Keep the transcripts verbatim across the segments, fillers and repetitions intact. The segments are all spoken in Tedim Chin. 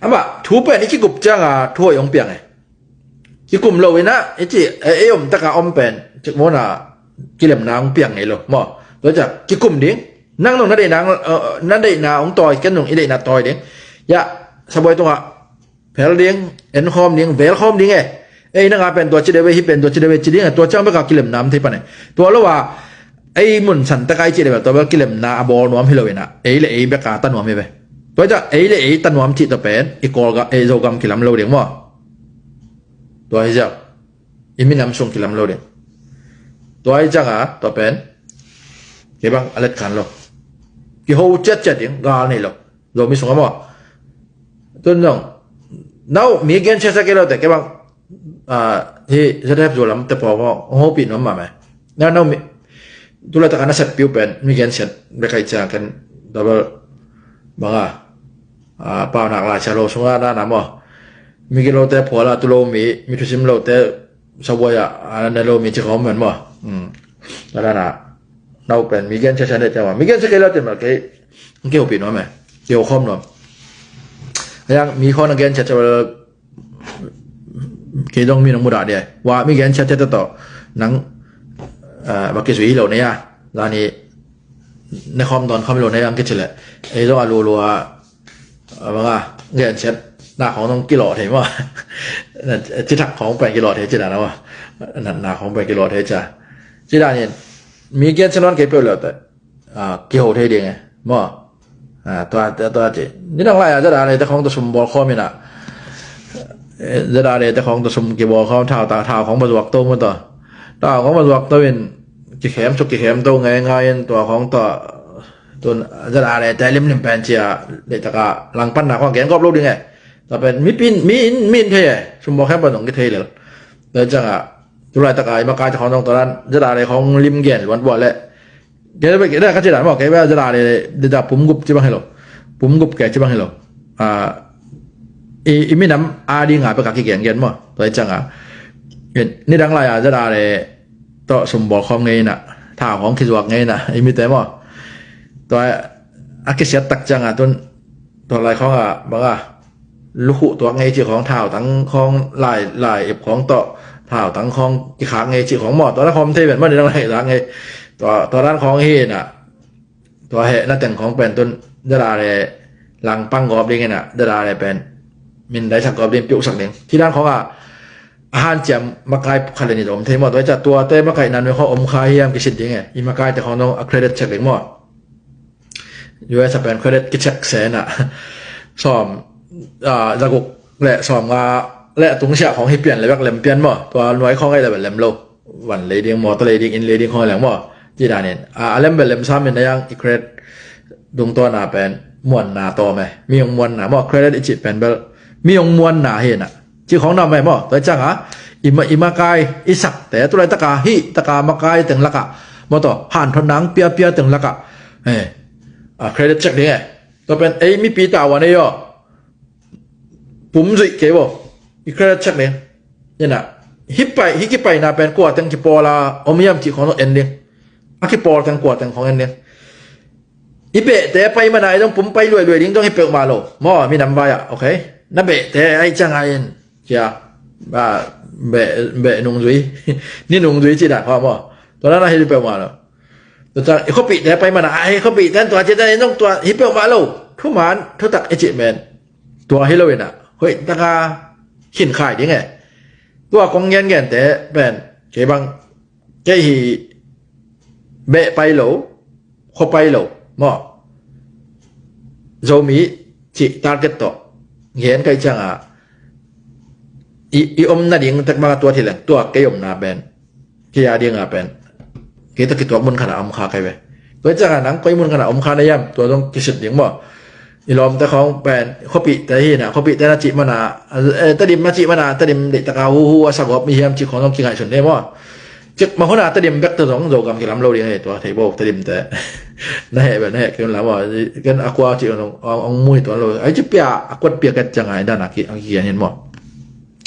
Amah thu pen i kikup cianga thu hoih hong piang e. Kikum lo inah i ci, ei om taka om pen cikmona kilemna hong piang ngei lo maw? Tua ciang kikum ding. Nang nung na deihna, na deihna hong tawi, ken nung i deihna tawi ding. Ya, sabuai tungah phel ding, enkhawm ding, velkhawm ding e. Ei nanga pen tua ci deuh e, hih pen tua ci deuh e ci ding e. Tua ciang beka kilemna om thei pan e. Tua lo a ei mun san taka i ci deuh e, tua bel kilemna a bawl nuam hi lo inah ei le ei beka ta nuam hi ve. Tua ciang ei le ei ta nuam cih tua pen i Kawlgam, ei Zogam kilam lo ding maw? Tua hi ziau. I minam sung kilam lo ding. Tua hi cianga tua pen kei bang a let khan lo. Kiho ciatciat ding, gal nei lo. Zomi sungah maw? Tun zong nau mi gen siasia kei lote kei bang, ah, hi ZF Zolam te pawh maw, hong hopih nuam mahmah e. Na nau mi tulaitak a na seppiu pen mi gensiat bek ahi ciang ken double banga, ah, Paunak Lai Siangtho sungah nana maw, migilote phuala tu lo mi, mi thusim lote sabuai ah a na ne lo mi ci khawm pen maw? Hmm. Na nana nau pen mi gensiat siat ne te maw, mi gensiat kei lote maw kei, kei hopih nuam e. Kei ho khawm nuam. Ayang mi khaw na gensiat siat bel kei dong mi nong mudah dia. Wa mi gen siat tawh nang, ah, baki zui lo nei a. Zani ne khawm dawn khawm lo nei ang kici le. Ei dong a lulua, ah, banga gen siat na khawng dong kilawh thei maw? Ci thak khawng pen kilawh thei ci dan a maw? Na, na khawng pen kilawh thei ci a. Ci danin mi gen siat nawn kei peuh lo te. Ah, kiho thei ding e maw? Ah, tua, tua, tua ci. Nidang lai-a ZRA te khawng tawh sum bawl khawm inah. Eh, ZRA te khawng tawh sum kibawl khawm, thau ta, thau khawng va zuak to maw tawh. Thau khawng va zuak to in kikhem suk kikhem to ngeingai in tua khawng tawh. Tun ZRA te limlim pen cia leitak a langpanna khawng gen gawp lo ding e. Tua pen mi pin, mi in, mi in thei e. Sum bawl khawm pan zong kithei lel. Tua ciangah tulaitak a i makai te khawng zong tua dan ZRA khawng lim gen luan buah leh Kei bek, kei bek ka ci dan maw, kei bek a ZRA le, dida pum gup ci bang hi lo. Pum gup kei ci bang hi lo. Ah, i, i minam a dinga bek a kigen gen maw. Tua i cianga. Nidang lai-a ZRA le tawh sum bawl khawm ngei inah. Thau khawng kizuak ngei inah. I mite maw. Tua a kisiat tak cianga tun. Tua lai khawng a bang a. Lukhuh tuak ngei cih khawng, thautang khawng lai, lai ip khawng tawh thautang khawng kikhak ngei cih khawng maw, tua dan khawng thei ven maw, nidang lai khak ngei. Tua, tua dan khawng hi inah, tua hehna teng khawng pen tun ZRA le langpang gawp ding inah, ZRA le pen mindaisak gawp ding, piuhsak ding. Ci dan khawng a, a hanciam makai khat le nih zong om thei maw, tua i ca tuate makaihna nui khawng om kha hiam kisit ding e, i makaite khawng dong a credit check ding maw. U S a pen credit kicheck se na. Sawm, ah, zaguk le sawm nga le a tung siah khawng hi pian le bek lem pian maw. Tua nuai khawng ei le bek lem lo. Van lei ding, mawtaw lei ding, inn lei ding khawng leng maw. Ci danin. Ah, a lem bek lem samin na yang i credit dungtawn a pen muanna tawm e. Mi hong muanna maw. Credit i cih pen bel mi hong muanna hi na. Ci khawng na mai maw, tua ciang a, i ma, i makai, i sakte, tulai taka, hih taka makai teng laka, maw tua, hanthotna ang piapia teng laka, eh, a credit check ding e. Tua pen, ei mipi tawa nei aw, pum zuih kei aw, i credit check ding. Ina, hih pai, hih kipaina pen kua teng kipawl a, om hiam cih khawng en ding. A kipawl teng kua teng khawng en ding. I behte pai mana i dong pum pai luailuai ding dong hi peuhmah lo. Maw, minam vai ah, okay. Na behte aih ciang a in. Cia. Ba, beh, beh nungzui. Ni nungzui ci dan kha maw. Tua na na hi peuhmah lo. Tua ciang, i khuapihte pai mana, ai, khuapihte tua ci dan in dong tua hi peuhmah lo. Thuman, thutak i cih men. Tua hi lo ina. Hoih taka khin khai ding e. Tua kong gen gente pen. Kei bang Kei hi beh pai lo, khua pai lo, maw. Zomi cih target tawh gen kai ciang a, i, i om nading tek bang a tuat hi leng, tua kei omna pen, kei a ding a pen, kei tawh kituak mun khat a om kha kai ve. Tua ciang a nang koi mun khat a om kha na hiam, tua zong kisit ding maw. I lawmte khawng pen, khuapihte hi na, khuapihte na cih mana, eh, Tedim na cih mana, Tedim deih taka huhu a sagawp mi hiam cih khawng zong kingaihsun dei maw. Cik ma hun a Tedim bek te zong Zogam kilam lo ding hei tua, thei bo Tedimte. Na heh bel, na heh kei un la maw, ken a kua cih zong, ong, ong mui tuan lo. Ai cih pia, a kuat pia ket ciang ai dan a ki, a kikian hin maw.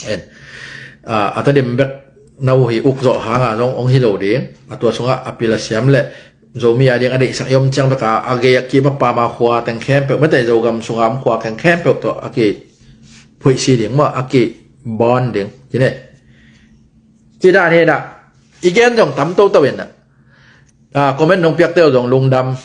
En. A, a Tedim bek na uh hi uk zawh hang a zong ong hi lo ding. A tua sungah a pil a siam le Zomi a ding a deihsak i om ciang bek a, a gei a kim a pam a khua teng khempeuh, mate Zogam sunga om khua teng khempeuh tawh a ki, hoih si ding maw, a kibon ding ci ne. Ci dan hi na. I gen zong tam toto in na. Ah, comment nong piakte uh zong lungdam.